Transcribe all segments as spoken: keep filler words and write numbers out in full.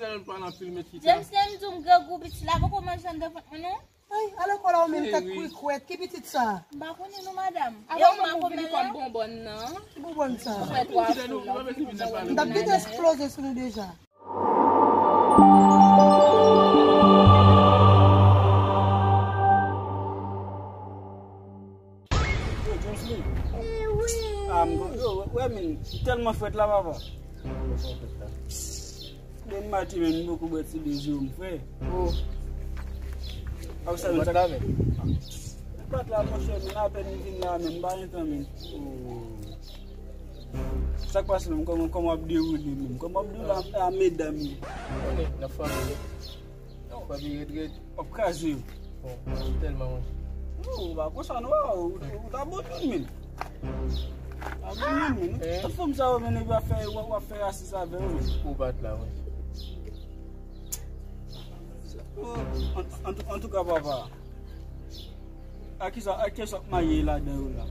James, lè m di w m grangou, pitit la poko manje anndan vant mwen non. Ay, alèkòl la ou menm tèt kwikwèt, ki pitit sa? M pa konnen non, madanm. E ou m pa konnen kòm bonbòn nan. Ki bonbòn sa? Ou fè twa fou la. M t ap vin eksploze sou nou deja. Yo, James Lee. Ah, m, yo, wè, men, tèlman frèt la, papa. Bon, m mati, men, m poko bwè ti dezi, m frè. Oh. Ap sa, men, sa la, men. Bat la, monchè, men, apèn m vin la, men, m pa gen tan, men. Oh. Sa k pase menm? Kòman, kòman w ap dewoule menm? Kòman w ap dewoule a, a medam yo? Konnen, nan fanmi yo. Nan fanmi red red. W ap kraze yo. Bon, tèlman, wi. Non, ou pa konsa non, ou, ou ta bon moun menm. Ta bon moun menm. Tout fanm sa yo menm, epi w ap fè, w ap, w ap fè rasis avè yo menm. Ou bat la, wi. An, an, antouka, papa. A kisa, a kisa w ap maye ladan yo la?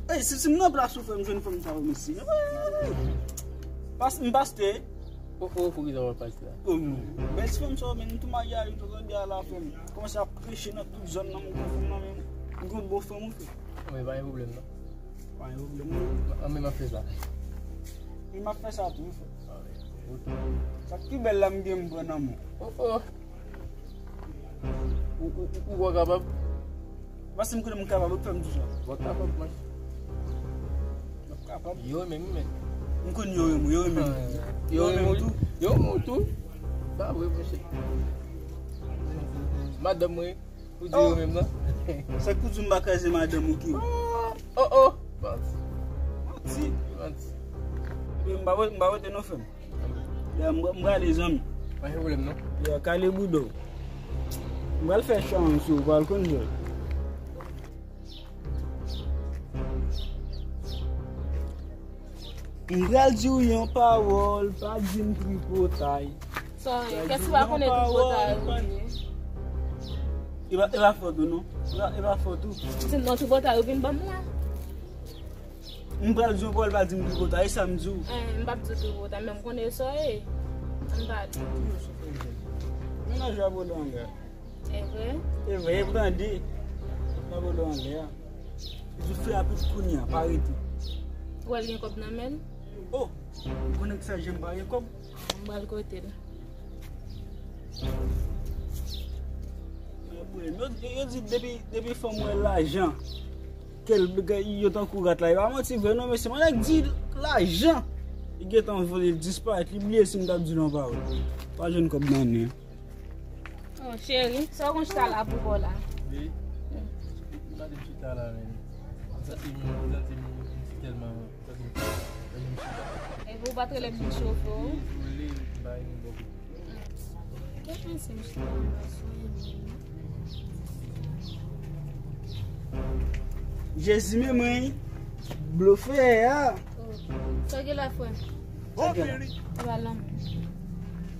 Ey, si, si m nan plas ou, frè m, jwenn fanm sa yo, mesye. Pas, m pastè. O, o, poukisa w pa pastè? O, non. Bèl fanm sa yo, men, m tou maye a, m tou tande a la, frè m. Kòmanse ap preche nan tout zòn nan, m gon fanm nan, men, m gon bon fanm, wi, frè. Anben, pa gen pwoblèm, non. Pa gen pwoblèm, non. Anben, m ap fè sa. Men m ap fè sa tou, wi, frè. Sa k pi bèl la, m gen m pran nan men w. O, o. Ou, ou, ou, ou pa kapab? Paske m konnen m kapab, ou fè m di sa. Ou pa kapab, mwen. M ap kapab. Yo renmen m, men. M konn yo renmen, yo renmen m. Yo renmen m tou. Yo renmen m tou. Pa vre, monchè. Madanm mwen, ou di yo renmen m nan? Sa k pou di m pa kraze madanm ou ki ou? O, o. Manti. Manti. Manti. M pa, m pa rete non, frè m. Ya, m, m prale, zanmi. Pa gen pwoblèm, non. Ya, kale bouda w. M pral fè chans ou, pral konn jwè. M pral di w yon pawòl, pa di m tripotay. Sa w ye? Kès ki pa konnen tripotay ou ye? E pa, e pa fòt ou, non. E pa, e pa fòt ou. Se non tripotay ou vin ban m la. M pral di w pawòl, pa di m tripotay, e sa m di w. Eh, m p ap di w tripotay, men m konnen sa w ye. Ann pale. Mennaj la pran anlè. E vre? E vre, e pou tande. Sa pran anlè a. Di fè rapid kounye a, pa rete. Ou wè l gen kòb nan men l? Oh, ou konnen ki sa, jan m pa gen kòb? M pral kote l. Yo, yo, yo di depi, depi fanm wè lajan, ke l, ke yo tankou rat la. E pa manti vre non, mesye. Mwen nèg di lajan. Li gentan vole, l disparèt. Li bliye si m t ap di l yon pawòl. Pa jwenn kòb nan men. Oh, cheri, sa w konn chita la pou kò la? Wi. Ou gade m chita la, men. M santi m, m santi m, m si tèlman, m santi m, m santi m chita. Epi ou pa t rele m vin chofe w? Dezole, m pa gen bò kote. Ou pa panse m chita anba swen menm? Jezi men mwen, blofè a. Oh, sa gen la, frè? Sa gen la? Ou pa lanmou.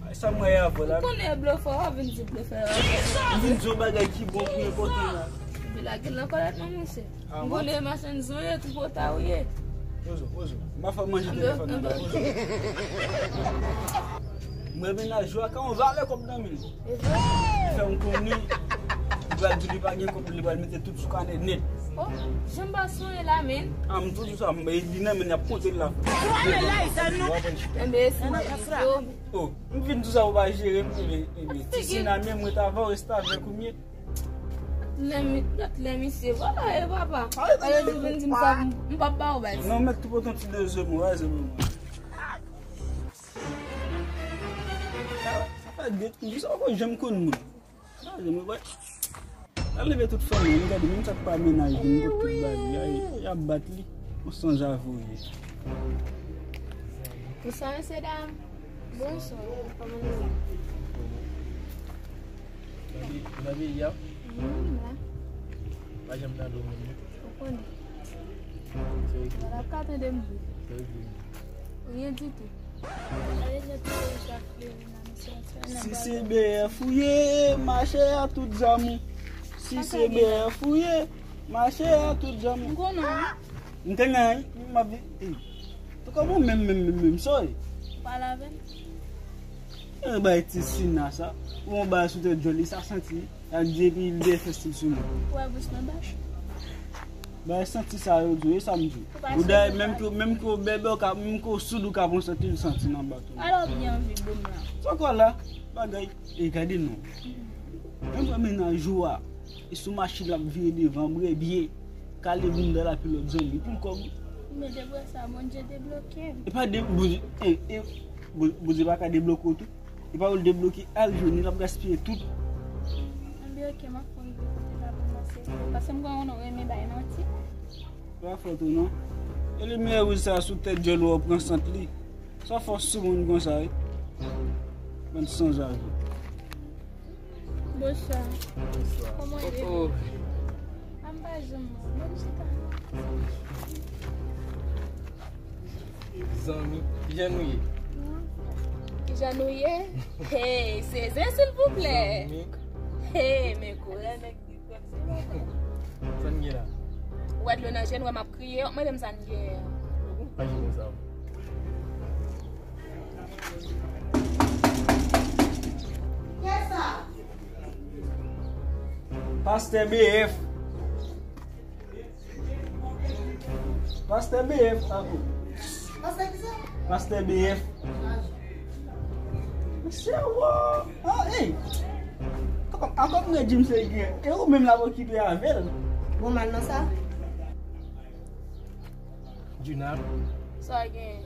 Ay, sa mwen avè la. Ou konnen blofè, w ap vin di blofè. M vin di yon bagay ki bon, ki enpòtan la. Epi lage l nan kòlèt mwen, monchè. Ah, m konnen machann zon ye, tripotay ou ye. Ozo, ozo. M pa fè w manje telefòn nan, ozo. Mwen mennaj ou a ka yon valè kòb nan men l. E vre? Fè m konnen, li pral di li pa gen kòb, li pral mete tout sou kanè nèt. Oh, jan m pa sonje la, men. Ah, m tou di sa, m, li nan men l, y ap konte l la. Enben, si mwen yo. Oh, m vin di sa, ou pa jere m, enben, enben. Ti senamye, mwen t avè w, reste avèk ou m ye. Lè mi, gad lè misye, vwala, e papa. Alè, toujou vin di m sa, m, m p ap ba w bay. Non, mèt tou potan ti dezye mwa, se bon. Sa, sa fè de, m di sa, ou janm konn moun. Sa, janm wè. Al leve tout fanmi, m gade, menm sa k pa mennaj li, m pot tout bagay, y ap bat li. Yon sanzave ou ye. Bonswa, mesye dam. Bonswa, kòman nou ye? Ou nan peyi a? Wi, m la. Pa janm tande w menm non. Ou konnen. Serye. Wala, ou ka tande m vre. Serye. Ryen ditou. Gade jan ti peyi sa fleuri la, mesye, sa nan bagay. Si se B F ou ye, mache a tout zam ou. Si se B F ou ye, mache a tout zam ou. M konnen, wi. M konnen, wi. M ap di, ey. Tou kòman menm, menm, menm, menm, sa w ye? Pale avè m. E bay ti Sina sa. Ou yon bay sou tèt djòl li, sa santi. Ak di epi li defèstil sou mwen. Ou wè bouch mwen bach? Bay santi sa yo di w, e sa m di w. Ou dayè, menm ke, menm ke w bèbè, w ka, menm ke w soud, ou ka pran santi, l santi nan baton. Alò byen anvi boum la. Sa w kwè la? Bagay. E gade non. Menm mennaj ou a. E sou machin l ap vire devan, brebye, kale bounda l ak yon lòt zanmi pou l kòb. Men depi sa, Bondye debloke m. E pa de, Bondye, e, e, Bon- Bondye pa ka debloke w tou. E pa ou l debloke, al jwenn li, l ap gaspiye tout. Anben, oke, m ap konn vre kote l ap ranmase. Paske m konnen ou renmen bay manti. Pa fòt ou non. E limyè wouj sa sou tèt djòl ou an pran sant li. Sa fè w sou moun konsa, wi. Bann sanzavi. Bonswa. Bonswa. Kòman w ye? Oh, oh. A m pa janm mal. Mwen chita. Zanmi, kijan nou ye? Kijan nou ye? Hey, se zen, silvouplè. Zanmi. Hey, men koze. Sa n gen la? Ou wè dlo nan je n, wè m ap kriye, w ap mande m sa n gen. Ou pa gen konsa. Pastè B F. Pastè B F, ankò. Pastè ki sa? Pastè B F. Mesye, wo! Ah, hey! Ankò, ankò mwen James Legrand. E ou menm l ap okipe avè l. Bon, mal nan sa? Juna. Sa gen?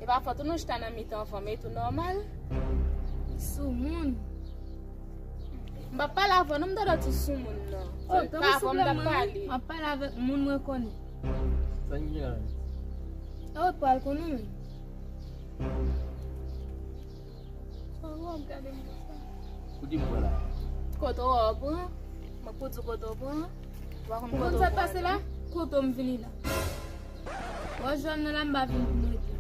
E pa fòt ou nou chita nan mitan fanm, e tou nòmal. Soumoun. M p ap pale avè w non, m tande w ti soumoun nan. Oh, tanpri, souple mwen, wi. M ap pale avèk moun mwen konnen. Sa n gen la? E ou pral konnen menm. Ou ap gade m konsa. Kote m pral la? Kote w pran? Mwen pou di kote w pran. Ou pa konn kote w pral la? Ou konn sa k pase la? Kote m vini la? Wè jòn nan la, m pa vin pou mete.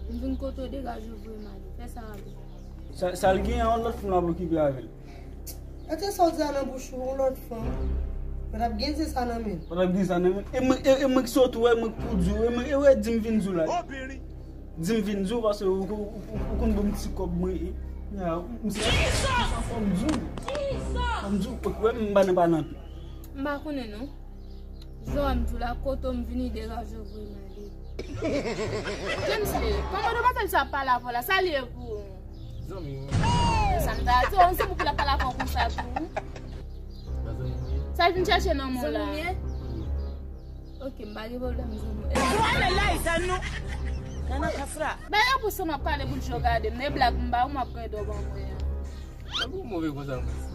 M vin kote w degaje w voye m ale. Fè sa ale. Sa, sa l gen an, lòt fanm la ap okipe avè l. Mete sa w di a nan bouch ou, yon lòt fanm. Mwen t ap gen sa nan men l. Mwen t ap gen sa nan men l. E mwen, e, e mwen ki sot ou wè, mwen ki pou di w, e mwen, e wè di m vin di w la. Di m vin di w, paske ou, ou, ou, ou konn ban m ti kòb mwen, e, ya, m se, sa fò m di w. Fò m di w, wè m pa nan pale anpil. M pa konnen non. Jan m di w la, kote m vini degaje w voye m ale. James Lee, kòman w pa fè sa pale avè w la? Sa l ye pou ou? Zanmi w. Sa m ta di w, se pou l ap pale avè w konsa tou. Pa zanmi m ye. Sa l vin chèche nan men w la? Zanmi m ye? Wi. Oke, m pa gen pwoblèm, zanmi m. Ou ale la, e sa nou. Nan nan kafra. Dayè pou sa m ap pale pou l jò gade m, e blag m ba ou, m ap gen dò ban mwen an. Sa pou move konsa, mwen.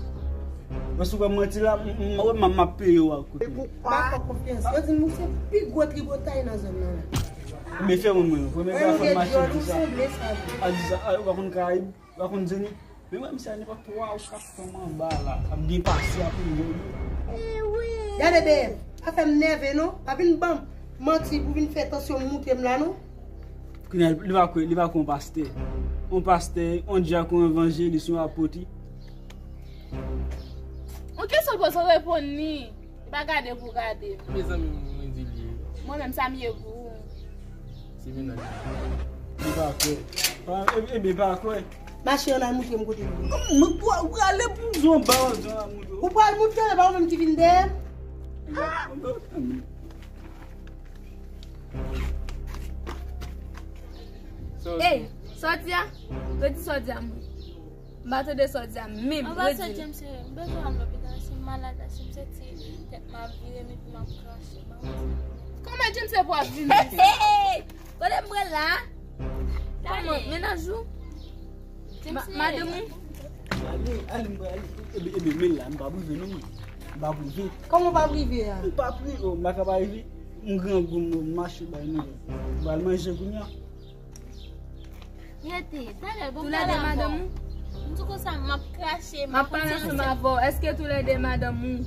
Mwen sou wè manti la, m, m, m, m, m ap peye w ak kote. M pa fè konfyans. Yo di m ou se pi gwo tripotay nan zòn nan la. Ebyen, fè mwen, mwen. Premye fwa fè m mache di sa. A di sa, a, ou pa konn Karayib, ou pa konn Zenith. Men mwen, misye a nenpòt twa ou kat fanm anba la, ap gen pase ap rive. Gade, bebe, pa fè m nève, non. Pa vin ban m manti pou vin fè tansyon m moute m la, non. Kounye a, li va kwè, li va kwè yon pastè. Yon pastè, yon dyak, yon evanjelis, yon apot. Yon kesyon poze w reponn li. Li pa gade pou gade m. Mezanmi, mwen di li. Mwen menm, sa m ye pou ou? Se mennaj. Li pa kwè. Pa, e, e, li pa kwè. Mache, ann al moutre m kote m ye. Mwen, ou, ou ale pou zon ba, zon la moutre. Ou pral moutre, e pa ou menm ki vin dèyè m? Ey, sòti a. Redi sòti a mwen. M pa tande sòti a menm. Anba redi. James, m bezwen al lopital, si m malad la, si m santi tèt m ap vire m epi m ap krache, ban mwen ti. Kòman James se pou ap vini? Kote m pral la? Kòman? Mennaj ou? Madanm ou? Ale, ale, m prale. Ebe, ebe, men la, m pa prive non, mwen. M pa prive. Kòman w pa prive a? M pa prive, oh, m pa ka pa prive. M grangou, m mache bay nou. M pral manje kounye a. Rete, talè, bon, talè ankò. Toulède madanm ou? M di konsa, m ap krache, m ap pale ansanm avè w. Èske toulède madanm ou?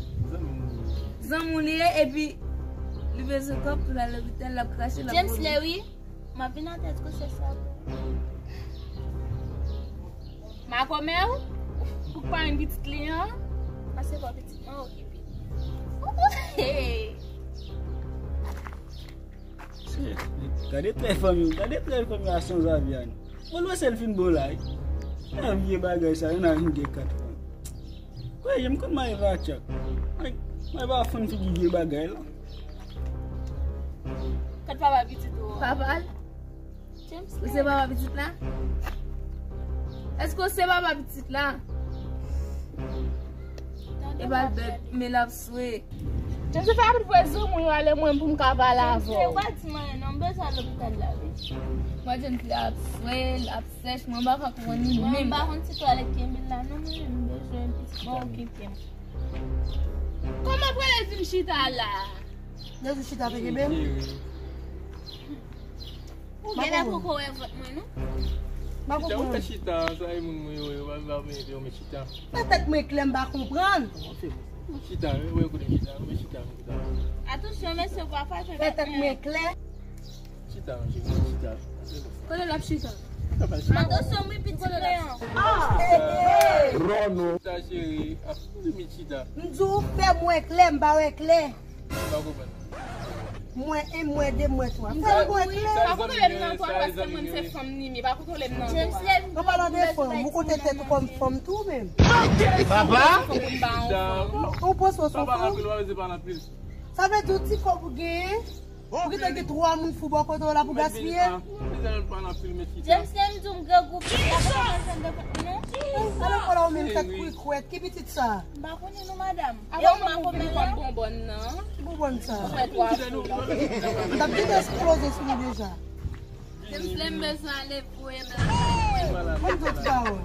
Zanmi w li ye, epi li bezwen kòb pou l al lopital, l ap krache, l ap vomite. James Larry. M ap vin atè ti konsèy sa pou ou. Makomè ou? Pou pa yon pitit li an? Pase bò pitit mwen okipe. Gade trè fanmi, gade trè fanmi a sanzavi a nou. Mwen lwen sèl fin bon la wi. Nan vye bagay sa yo, nan vin gen kat fanm. Kwè, jan m konn mari va tchak. Mwen, mwen pa fann figi vye bagay la. Kat papa pitit ou an. Papa l? James. Ou se papa pitit la? Èske w se papa pitit la? E pa l bèt, men l ap swe. James, se fè apit voye zanmi w yo ale mwen pou m ka pale avè w. James, ou pa di m anyen non, m bezwen al lopital la wi. Mwen James, l ap swe, l ap sèch, mwen pa ka konprann li menm. Mwen m pa konn si twalèt kenbe l la non, mwen menm m bezwen pitit mwen okipe m. Kòman pwale di m chita la? Lè di chita te kenbe m? Ou genlè poko wè vant mwen non. M pa konprann. Chita, ou fè chita, sa e moun mwen yo, yo pa, pa mete yo met chita. Fè tèt mwen klè, m pa konprann. Chita, ou wè kote m chita, ou met chita, chita. Atansyon mesye, ou pa fache. Fè tèt mwen klè. Chita, non, cheri, chita. Kote l ap chita? Atansyon wi, pitit mwen an. Chita, cheri. Ah, chita. M di w fè m wè klè, m pa wè klè. M pa konprann. Mwen en, mwen de, mwen twa. Fè m wè klè. Pa kontwole m nan twa, paske mwen se fanm ni, men pa kontwole m nan twa. An palan de fanm, ou konte tèt ou kòm fanm tou menm. Papa? Ou panse w se yon fanm? Sa vle di w ti kòb ou genyen? Ou gentan gen twa moun fou bò kote w la pou gaspiye? James, lè m di w m grangou, pitit la pa bezwen de kont mwen non. Alò, fò la ou menm tèt kwikwèt, ki pitit sa? M pa konnen non, madanm. E ou pa konnen la? Bonbòn nan. Ki bonbòn sa? Ou fè twa fou. M t ap gentan eksploze sou li deja. James, lè m bezwen ale, voye m la. Mwen di w ti pawòl.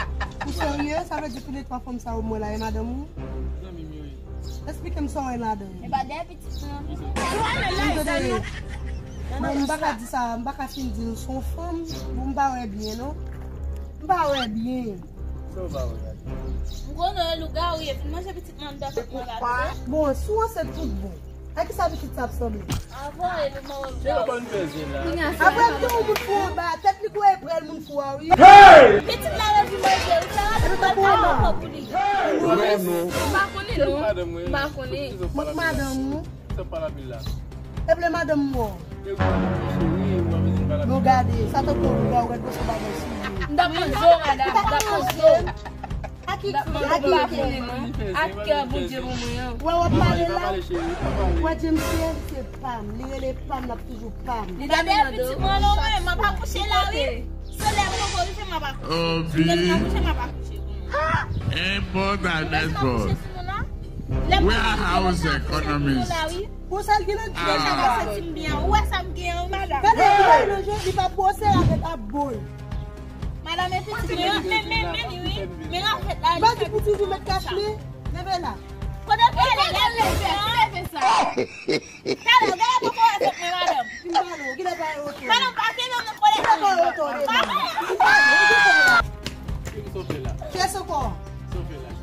Ou serye? Sa vle di tou le twa fanm sa yo mwen la, e madanm ou? Zanmi m yo ye. Esplike m sa w wè ladan yo. E pa dèyè pitit mwen an. M tande. Mwen, m pa ka di sa, m pa ka fin di l se yon fanm, bon, m pa wè byen, non. M pa wè byen. Sa w pa wè la? M konnen w lougawou ye, vin manje pitit mwen anndan kòk mwen la. Bon, si w ansent tout bon. A kisa pitit sa ap sanble? Avè w e nou mò. Se yo ban nou bezwen la. Apre m te yon moun fou anba, tèt li kwè e prèl moun fou a, wi. Pitit la revin manje, wi, sa rate pa ta bò kò pou li. M pa konnen, non. M pa konnen. Mank madanm ou. Sa pa la vil la. Eble madanm mwen. Bon, gade, sa tankou yon lougawou rèd konsa bagay sou li. M t ap manje w, madanm, m t ap manje w. Ak ki kè, ak ki kè? Ak kè Bondye ban mwen an. Wè, w ap pale la. Wè, James, se pa m. Li rele pa m, l ap toujou pa m. Li ta pitit mwen, non, mwen, m ap akouche la, wi. Se lè m poko rive, m ap akouche. Lè m akouche, m ap akouche. Lè m akouche sou nou la. Lè m akouche sou nou la, wi. Pou sa l gen nan deja pa santi m byen. Ou wè sa m gen an, wi, madanm. Gade, li pa nan je, li pa pwose avèk ap boy. Madanm, e pitit mwen, men, men, men, men, wi. Men rafèt la, li fè pitit mwen met kach li. Leve la. Kote pou ale, leve, leve sa. Talè, gade poko wè fèt mwen, madanm. Vin pale w, kilè pale w oto? Madanm, pa kenbe m nan kole. Kilè pale w oto, devan? Vin pale w, vin pale w. Kiyès ankò?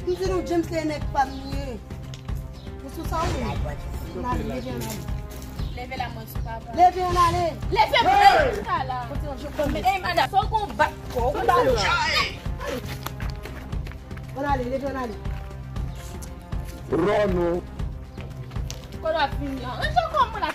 M di nou, James se nèg pa m li ye. Ou sou sa ou ye? N ale, leve ann ale. Leve la, mwen sou papa. Leve ann ale. Leve mwen, chita la. Ey, madanm, fò w gon bat kò, ou konn sa. Ann ale, leve ann ale. Ròno. Kò w ap vini an. Ranje kò mwen la.